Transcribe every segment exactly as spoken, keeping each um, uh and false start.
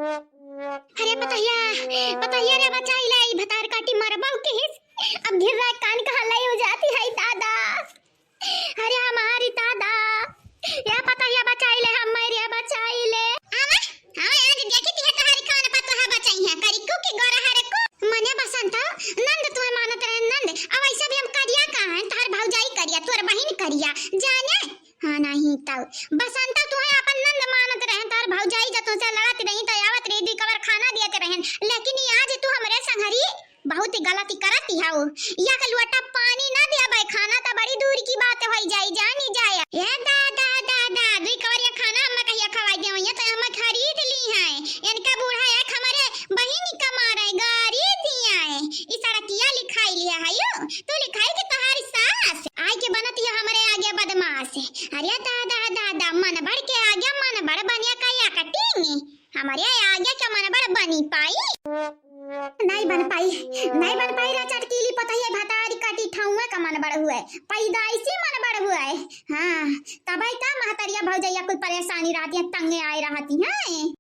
अरे पतहिया, पतहिया रे बचाई ले, ई भतार काटी मरबउ किहिस। अब घिर्रा कान कहाँ लइ हो जाती है दादा। अरे हमारी दादा, या पतहिया बचाई ले, हमारी या बचाई ले। आवा, आवा, आज देखी तिहे तोहारी कौन पतोहा बचाई है, करिकू की गोरा हरकू। मने बसंत, नंद तुम्हें मानत रहे नंद, अब ऐसे भी हम करिया कहाँ हैं, तोहार भौजाई करिया, तोर बहिन करिया, जाने? हाँ, नहीं तउ। बसंत, तुम्हें अपन नंद मानत रहे, तोहार भौजाई जब तुमसे लड़त रही, तो आवत रही, दुई कवर खाना दियत रहे, लेकिन ये आज तू हमरे संघरी बहुत ही गलती करत हऊ। या के लोटा पानी ना देबे, खाना त बड़ी दूर की बात होई जाई, जानी जाए। ए दादा, दादा, दुई कवरिया खाना हम कहिया खवाई देवइया, तो हम खरीद ली हैं। इनका बूढ़ा एक हमरे बहिन का मारे गारी दिया है। ई सड़किया लिखाई लिया है यो, तू लिखाई के तोहारी सास। आई के बनत ये हमरे आगे बदमाश। अरे दादा, दादा, मन बढ़ के आगे मन बढ़ बनिया का या कटिंग। हमरे आगे के मन बढ़ बनी पाई। नहीं बन पाई, नहीं बन पाई रे चटकीली पतहिया भतारी काटी ठौआ का मन बढ़ हुए, पैदाइशी मन बढ़ हुए। हाँ, तबई का महतरिया भौजैया कुल परेशानी रहती है, तंगे आए रहती हैं।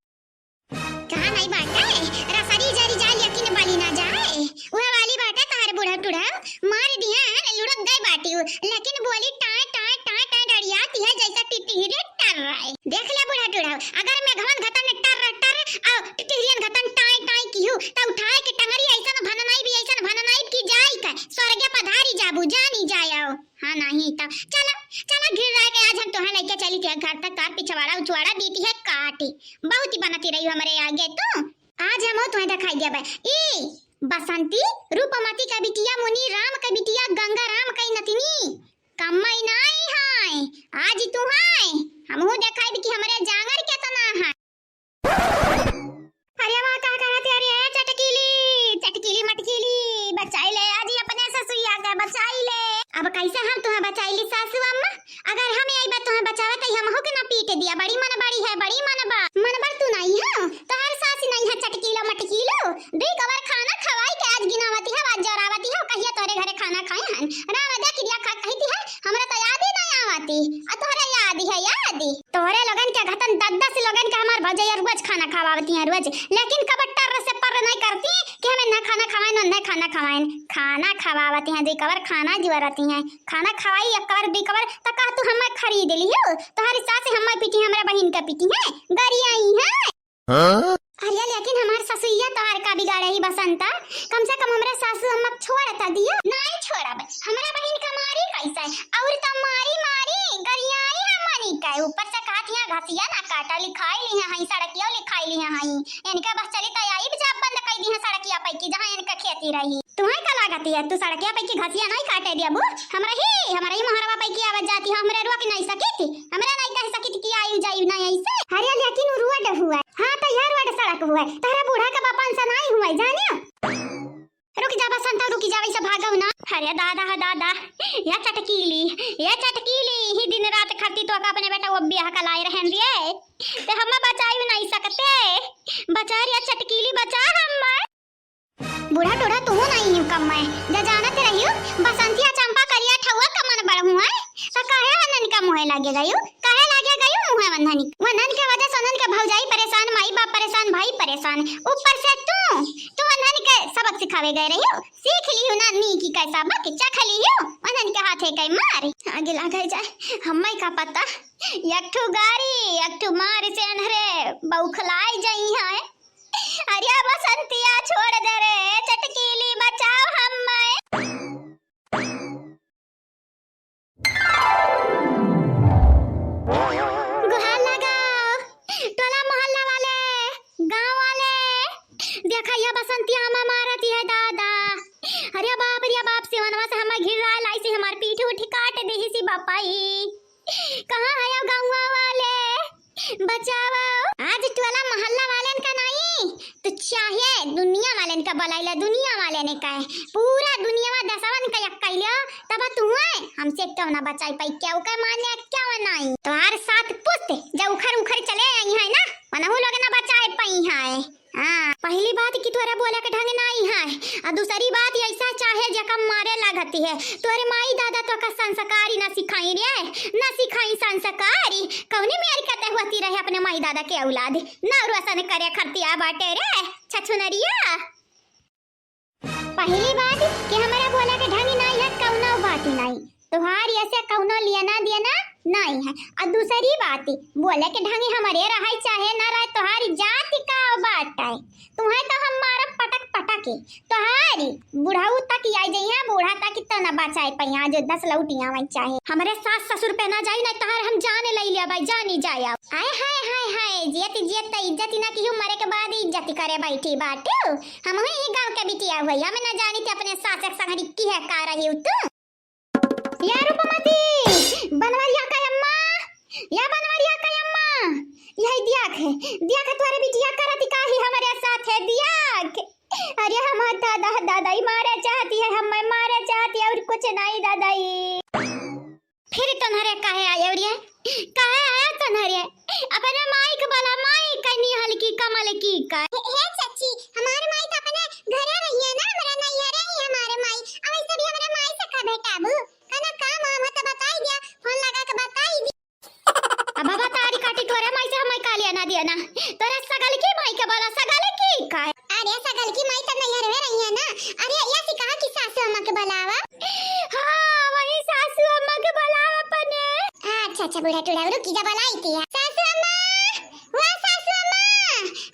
कहाँ नहीं बाटे, रसरी जरी जाए लेकिन बली ना जाए। उहे वाली बाटे तोहर बूढ़ा टूढ़ा, मार दिया है ना, लुढ़क गए बाटी उ, लेकिन बोली टाए, टाए, टाए, टाए डरियाती है जैसे टिटहिरे टर रहे। देख ले बूढ़ा टूढ़ा, अगर मेघवन घतन टर, टर, और टिटहिरियन घतन टाए, टाए किहू, त उठाए के टंगरी ऐसन भननाई भी, ऐसन भननाई की जाई का, स्वर्गे पधारी जाबू, जानी जाए आओ। हाँ, नहीं तो चला, चला घिर रहा के आज हम तोहे लेके चली थे घर तक, का पिछवाड़ा उछवाड़ा दीती है काटी। बहुत ही बनती रही हमरे आगे तू। आज हम तोहे दिखाई देबे। ई बसंती, रूपमती का बिटिया, मुनी राम का बिटिया, गंगा राम का नतिनी, कम्मई नाई है, आज तू है। हमहू देखाई कि हमरे जांगर केतना है। अरे वाह, का कहत है? अरे चटकीली, चटकीली मटकीली, बचाई ले, आज ही अपने ससुइया के बचाई ले। अब कैसे हम तुम्हें बचाई ली सासू अम्मा? अगर हम आई बात तुम्हें बचावे तो हमहू के ना पीट दिया। बड़ी मन बड़ी है, बड़ी मन बा। मन बड़ तू नहीं है, तोहर सास नहीं है चटकीलो मटकीलो। दुई कवर खाना खवाई के आज गिनावती है, आज जोरावती है, कहिया तोरे घरे खाना खाए हन। राम दे किरिया खा कहती है, हमरा तो याद ही नहीं आवती। आ तोहरे याद है, याद। तोहरे लोगन के घतन दस दस लोगन के हमार भौजैया रोज खाना खवावती हैं रोज, लेकिन कब टर से पर नहीं करती कि हमें ना खाना खवाएन, ना खाना खवाएन। खाना खवावती हैं, दुई कवर खाना जुअरती हैं, खाना खवाई एक कवर, दुई कवर, त कह तू हमें खरीद लियो, तोहरी सास हमें पीटी, हमरा बहिन के पीटी है, गरियाई है। हाँ? अरे लेकिन हमार ससुइया तोहार का बिगाड़े ही बसंता, कम से कम हमरे सासू अम्मा छोड़ त दियो। नहीं छोड़ब, हमरा बहिन का मारी कैसे? और त मारी मारी गरियाई हमनी के, ऊपर से कहत हिया घसिया ना काटा, लिखाई लिया हई, सड़कियो लिखाई लिया हई। इनके बस चली त आई जब बंद कर दी है सड़किया पैकी, जहाँ इनका खेती रही। तुम्हें का लागत है, तू सड़किया पैकी घसिया नहीं काटे दिया बू? हमरा ही, हमरा ही मोहरवा पैकी आवत जाती है, हमरे रोक नहीं सकित, हमरा नहीं कह सकित कि आई जाई नहीं ऐसे। अरे लेकिन उ रोड हुआ। हाँ, तो यह रोड सड़क हुआ, तहरा बूढ़ा के बापन से नहीं हुआ, जानियो। रुक जा बसंता, रुक जा, वैसे भागव ना। अरे दादा, हा दादा, या चटकीली, या चटकीली, ही दिन रात खाती तो का अपने बेटा वो ब्याह का लाए रहन दिए, ते हम बचाई नहीं सकते, बचा रे या चटकीली, बचा हम। बूढ़ा टूढ़ा तू नहीं यू कम है, जे जानत रहियो, बसंतिया चंपा करिया ठौआ का मन बढ़ हुआ है, तो काहे वंदन का मुँहे लागे गयो? काहे लागे गयो मुँहे वंदन? वंदन के वजह से वंदन के भौजाई परेशान, माई बाप परेशान, भाई परेशान, ऊपर से तू, तू वंदन के सबक सिखावे गए रहियो, सीख लियो ना नीकी का सबक, चख लियो वंदन के हाथे के मार। आगे लागे जाए, हम्मे का पता, एक ठो गारी, एक ठो मार से अनहरे बौखलाए जाई है। अरे बसंतिया छोड़ दे रे, चटकीली बचाओ हम्मे। गुहार लगाओ, टोला मोहल्ला वाले, गाँव वाले, देखा या बसंतिया हम्मे मारती है दादा। अरे बाप रे बाप, सिवनवा से हम्मे घिर रहा लाई से हमार पीठ उठ काट देही सी बापाई। कहाँ है अब गौवा वाले? बचाओ। आज टोला मोहल्ला वालेन का नहीं, तो चाहे दुनिया वालेन का बुलाइला, दुनिया वालेन का है। पूरा दुनिया में दसवन का यक कइलो, तब तू है, हमसे क्यों ना बचाई पाई, क्यों के माने, क्यों नहीं। तोहार सात पुस्त जो उखर उखर चले आई है ना, वनहु लोग ना बचाए पाई है। हाँ, पहली बात कि तोरा बोले के ढंग नाई है, आ दूसरी बात ऐसा चाहे का मारे लागती है। तोहरे माई दादा तोहका संस्कारी ना सिखाई रे, ना सिखाई संस्कारी। कौनी मेर के ते होती रहे अपने माई दादा के औलाद, ना रोशन करे खरतिया बाटे रे छछुनरिया। पहली बात कि हमरा बोले के ढंग नाई है, कौनो बात ही नाई। तोहार ऐसे कौनो लेना देना नाई है। और दूसरी बात, बोले के ढंग हमरे रहे चाहे ना रहे, तोहारी जाति का बात है। तुहे तो हम मारब पटक पटक के। तोहारी बुढ़ऊ तक आई जइहा, बूढ़ा तक तो ना बचाए पइहा, जो दस लौटिया वही चाहे। हमरे सास ससुर पे ना जाई, ना तोहार हम जान ले लिया भाई, जानी जाए। हाय, हाय, हाय, हाय, जियत, जियत त इज्जत ही ना किहू, मरे के बाद इज्जत करे बैठी बाटे। हमहू ई गाँव के बिटिया हुई, हम ना जानी थे अपने सास के संगरी की है का रही तू। या रूपमती, बनवरिया का अम्मा, या बनवरिया का अम्मा, यही दियाक है, दियाक है तोहरे बिटिया करत का ही हमरे साथ है दियाक। अरे हमार दादा, दादा ही मारे चाहती है, हमें मारे चाहती है और कुछ नहीं दादा ही। फिर तोन्हरे काहे आयो रे? काहे आयो तोन्हरे? अपने माई के बोला, माई कनी हल्की कमल की का। हे, हे चाची, हमार माई तो अपने घरे रही है ना, हमरा नैहरे ही हमार माई। अब ऐसे भी हमरा माई से का भेटाबू? कना काम वाम है तो बताई दिया, फोन लगा के बताई दी। अब बाबा तारी काटी तोरे माई से हमें का लेना देना। तोरे सगल की माई के बोला, सगल की का? अरे सगल की माई तो नैहर में रही है ना। अरे या सी कहा कि सासू अम्मा के बुलावा। हाँ, वही सासू अम्मा के बुलावा अपने। अच्छा, अच्छा, बूढ़ा टूढ़ा रुकी जा, बुलाई थी। सासू अम्मा, वाह सासू अम्मा,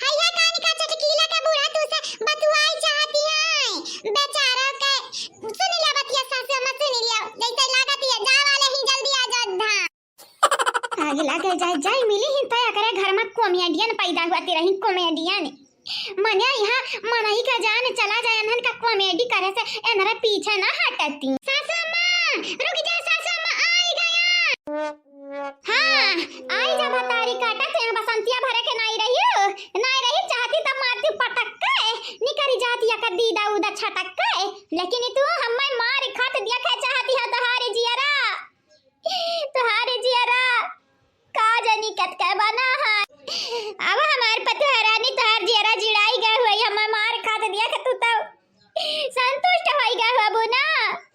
हैया कान का चटकीला के बूढ़ा तू से बतुआई चाहती है। बेचारा के सुन लिया बतिया सासू अम्मा, सुन लिया। जैसे लागत है, जा वाले ही जल्दी आ जा धाम। आग लागे जाए, जाए मिली ही तय करे घर में comedian पैदा हुआ ती रही, comedian। मने यहाँ मनई का जान चला जाए, एनहन का comedy करे से एनहरे पीछे ना हटती। सासू अम्मा, रुक जा सासू अम्मा, आई गया। हाँ, आई जा भतारी काटा, ते बसंतिया भरे के नाई रही हो, नाई रही चाहती तब मारती पटक के, निकरी जाती या कर दीदा उदा छटक के, लेकिन तू हमें मार खात दिया के चाहती है तोहारी जियरा। तोहारे जियरा का जानी कतका बना है। अब हमार पतोह रानी तोहार जियरा जिड़ाई गए हुए, हमें मार खात दिया के तू तो संतुष्ट होई गए हुआ ना,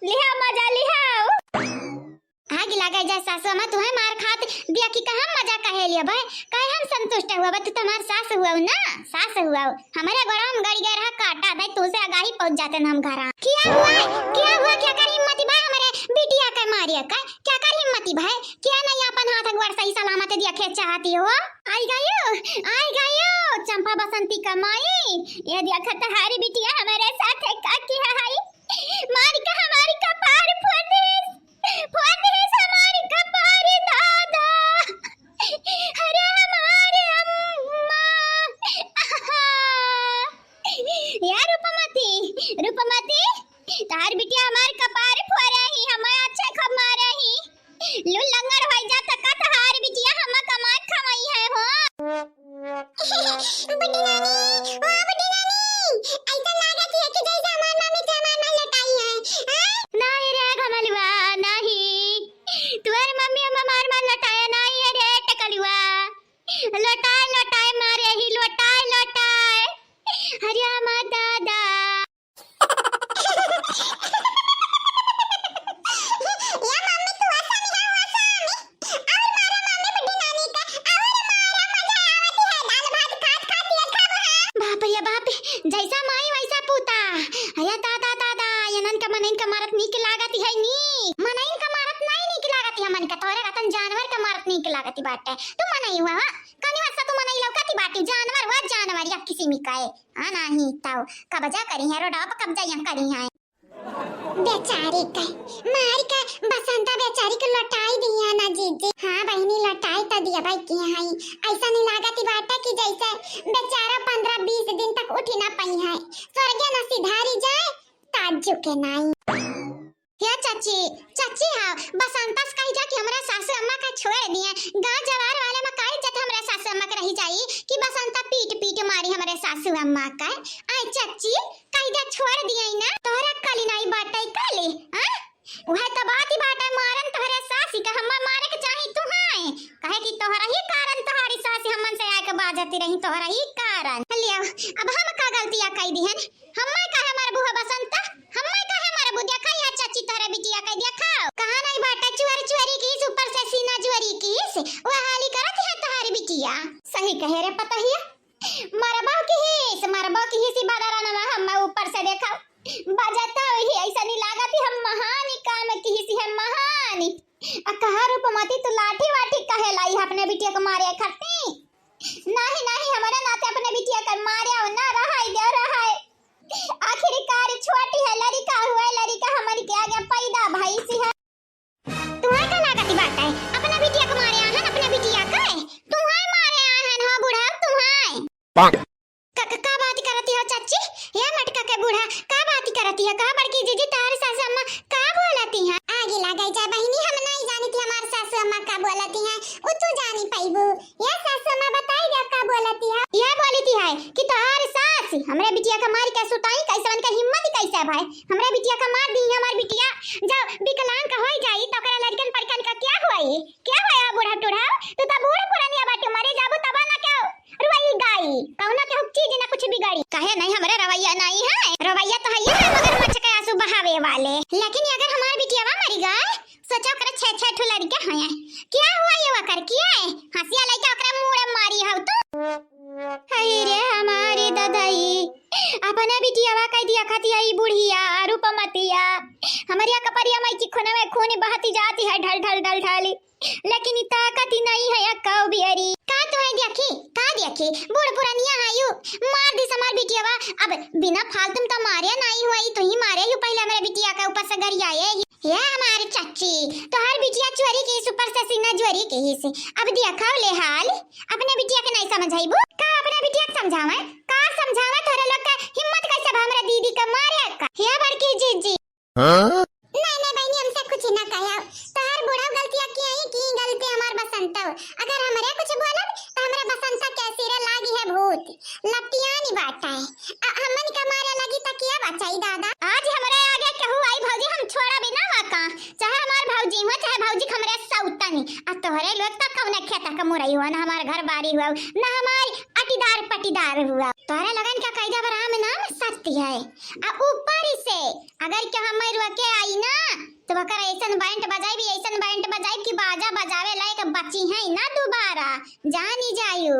लिहा मजा लिहा। आग लगा जा सासू अम्मा, तुहे मार खात दिया कि कहाँ मजा कहे लिया भाई, कहे हम संतुष्ट हुआ बा, तू तो हमार सास हुआ ना, सास हुआ। हमरे गोड़वा में गड़ी गए रहा काटा, दाई तू से आगाही पहुँच जाते न हम घरा। क्या हुआ? क्या हुआ? क्या कर हिम्मती भाई हमरे बिटिया के मारिया का? क्या कर हिम्मती भाई? क्या नहीं अपन हाथ गोड़ सही सलामत दिया के चाहती हो? आई गयो, आई गयो, चंपा बसंती का माई। ये दिया खतहारी बिटिया हमरे साथ का किया है? मारी का हमारी कपार फोड़ दे। फोड़ दे हमारी कपार दादा। अरे हमारे अम्मा। या रूपमती, रूपमती, तार बिटिया हमार कपार फोड़े ही, हमें अच्छा खूब मारे ही। लू लंगड़ होई जा तका तहार बिटिया हम कमात खवाई है हो। बुड्ढी नानी, ओ बुड्ढी नानी, ऐसा लागत है कि जैसे हमार मम्मी से हमार माँ लौटाई है, हाँ? नहीं रे घमलुआ, नहीं। तुहरे मम्मी हम हमार माँ लौटाए नहीं है रे टकलुआ। लौटाए, लौटाए मारे ही, लौटाए, लौटाए। अरे हमार दादा। या मम्मी, तू हंसा नहीं है, हंसा नहीं। और मारा मम्मी बुड्ढी नानी का, और मारा, मजा आवत है, दाल भात खात खात ये खाबो हम। बाप रे बाप, जैसा माई वैसा पूता। अरे दादा, दादा, यनन का मनइन का मारत नीक लागत है नी। मनइन का मारत नहीं नीक लागत है, मन का तोरे रतन जानवर का मारत नीक लागत बाटे। तू मनई हुआ, हाँ? कनी वस्ता तू मनई लौकत बाटी, जानवर हुआ, जानवर या किसी में का है। हाँ, नाही ताऊ, कब्जा करी है, रोडवा पर कब्जा यहाँ करी है। बेचारी के, मारी के बसंता बेचारी के लौटाई दिया ना जीजी। हाँ बहिनी, लौटाई तो दिया भाई की है। ऐसा नहीं लागत ही बाटे कि जैसे बेचारा पन्द्रह बीस दिन तक उठी ना पाई है। स्वर्गे ना सिधारी जाए, ताज्जुब के नाई। या चाची, चाची हाँ, बसंता से कही जा कि हमरा सासू अम्मा का छोड़ दिए। गाँव जवार वाले में का इज्जत हमरा सासू अम्मा के रही जाई कि बसंता पीट पीट मारी हमरे सासू अम्मा का। आय चाची, कही जा छोड़ दिए ना, तोहरा काली नाई बाटे काली, हाँ? वह तो बात ही बाटे, मारन तोहरे सासी का, हम्मा मारे के चाही तू है, कहे कि तोहरा ही कारण तोहरी सासी हमन से आके बाजती रही, तोहरा ही कारण। लिया, अब हम का गलतिया कई दी है? हम्मा काहे मरबू हो बसंता? हम्मा काहे मरबू? देखा या चाची तोहरे बिटिया का, देखा। कहाँ नहीं बाटा चुअर चुअरी किहिस, ऊपर से सीना जुअरी किहिस, वो हाली करत है तोहरे बिटिया। सही कहे रे पतोहिया, मरबो किहिस, मरबो किहिस बदरनवा हम ऊपर से देखा। बजता ही ऐसा नहीं लागत ही हम महान काम किहिस, हम महान। आ कहा रूपमती तू लाठी वाठी कहे लाई अपने बिटिया के मारे खत्ती? नहीं, नहीं, हमारे नाते अपने बिटिया के मारे हो ना, रहाई दे, रहाई। आखिरकार छोटी है, लड़िका हुआ, लड़िका हमारी के आगे पैदा भइसी है। तुम्हारे का लागत बात है? अपने बिटिया के मारे आहन, अपने बिटिया के? तुम्हारे मारे आहन हो बूढ़ा, तुम्हारे। पाक। का, का, का बात करती हो चाची? या मटका के बूढ़ा, का बात करती हो? कहा बड़की जीजी, तोहार सासू अम्मा का बोलती हैं? आगे लागई जा बहिनी, हम नहीं जानी थी हमार सासू अम्मा का बोलती हैं, उ तू जानी पैबू। या सासू अम्मा बताई जा का बोलती है? या बोलती है कि तोहार सास हमरे बिटिया का मार के सुताई, कैसे उनका हिम्मत कैसे भाई? हमरे बिटिया का मार दी, हमार बिटिया जब विकलांग होई जाई तो ओकरा लड़कन पड़कन का क्या होई? क्या होया बूढ़ा टूढ़ा? तू तो बूढ़ पुरनिया बाटू, मरे जाबू तब ना क्यों? रुआई गाई, कौनो के हुक चीज ना कुछ बिगाड़ी। काहे नहीं, हमरे रवैया नहीं है, रवैया तो है ही है मगरमच्छ के आंसू बहावे वाले। लेकिन अगर हमार बिटियावा मरी गए, सोचा ओकरे छह छह ठो लड़के हैं, क्या हुआ ये वकर किया है? हंसिया लइका ओकरे मुड़े मारी हव तू। हाय रे हमारी ददाई, अपने बिटियावा कह दिया खतिया ई बुढ़िया रूपमतिया, हमारी कपरिया मई की खून में खून बहती जाती है ढल ढल ढल ढल। लेकिन ई ताकत ही नहीं है अक्का बियरी। का तो है देखी, का देखी, बूढ़ पुरनिया है यू, मार दिस हमार बिटियावा। अब बिना फालतू में तो मारे नहीं हुआ, ई तो ही मारे यू, पहले हमरे बिटिया के ऊपर से गरियाए ही। ये हमारे चाची, तोहर बिटिया चोरी किहिस, ऊपर से सीना जुअरी किहिस। अब देखा ले हाल, अपने बिटिया के नहीं समझाइबू का? अपने बिटिया के समझावे, का समझावे? तोहरे लोग का हिम्मत कैसे बा हमरा दीदी के मारे का? हे बड़की जीजी। हाँ? नहीं, नहीं बहिनी, हमसे कुछ ना कहे। तोहर बूढ़ा गलतिया किया ही की गलती हमार बसंत। अगर हमरे कुछ बोलब तो हमरे बसंत के सिरे लागी है भूत, लपटियानी बाटा है। आ, हमन के मारे लगी तो किया बचाई दादा? आज हमरे आगे केहू आई भौजी, हम छोड़ा बिना वाका, चाहे हमार भौजी हो, चाहे भौजी हमरे सौतनी। आ तोहरे लोग तो कौने खेता का मुरई हुआ, ना हमार घर बारी हुआ, ना हमारी अटीदार पटीदार हुआ। तोहरे लगन का कैदा बराम नाम सत्य है। आ ऊपर से अगर केहू हमरे रोके आई ना, तो ओकर ऐसन बैंड बजाई भी, ऐसन बैंड बजाई कि बाजा बजावे लायक बची है ना दोबारा, जानी जायू।